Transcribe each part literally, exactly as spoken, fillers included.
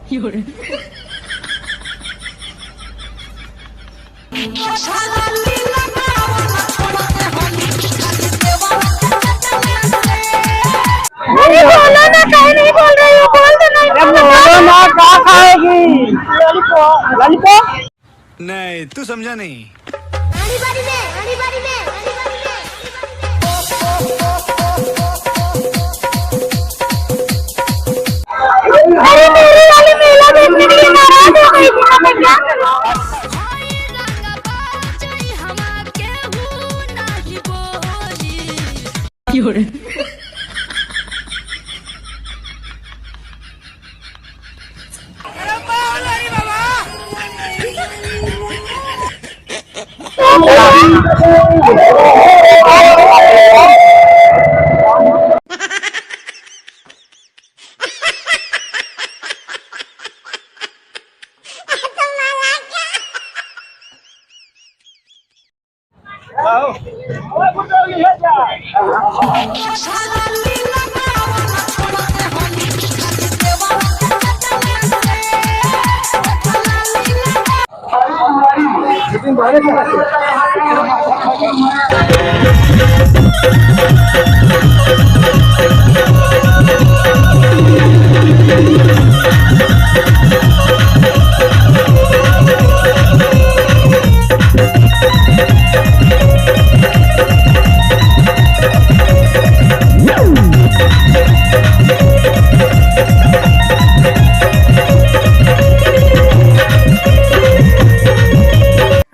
अरे बोलो ना, काहे नहीं बोल रही हो? बोल तो नहीं। अरे बोलो ना, क्या खाएगी? लॉलीपॉप। लॉलीपॉप? नहीं, तू समझा नहीं। अरे मेरी वाली मेला देखने के लिए नाराज हो गई थी ना, मैं क्या करूँ?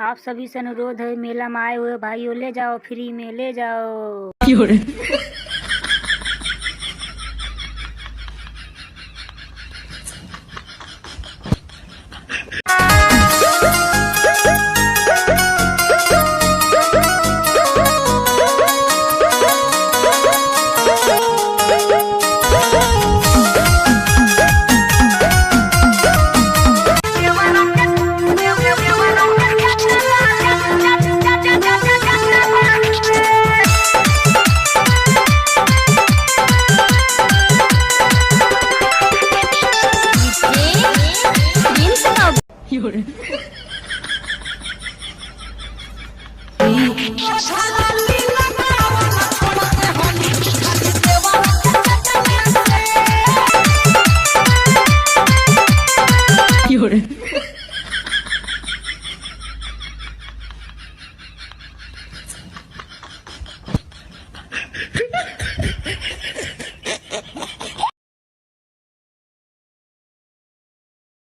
आप सभी से अनुरोध है, मेला में आए हुए भाइयों, ले जाओ, फ्री में ले जाओ।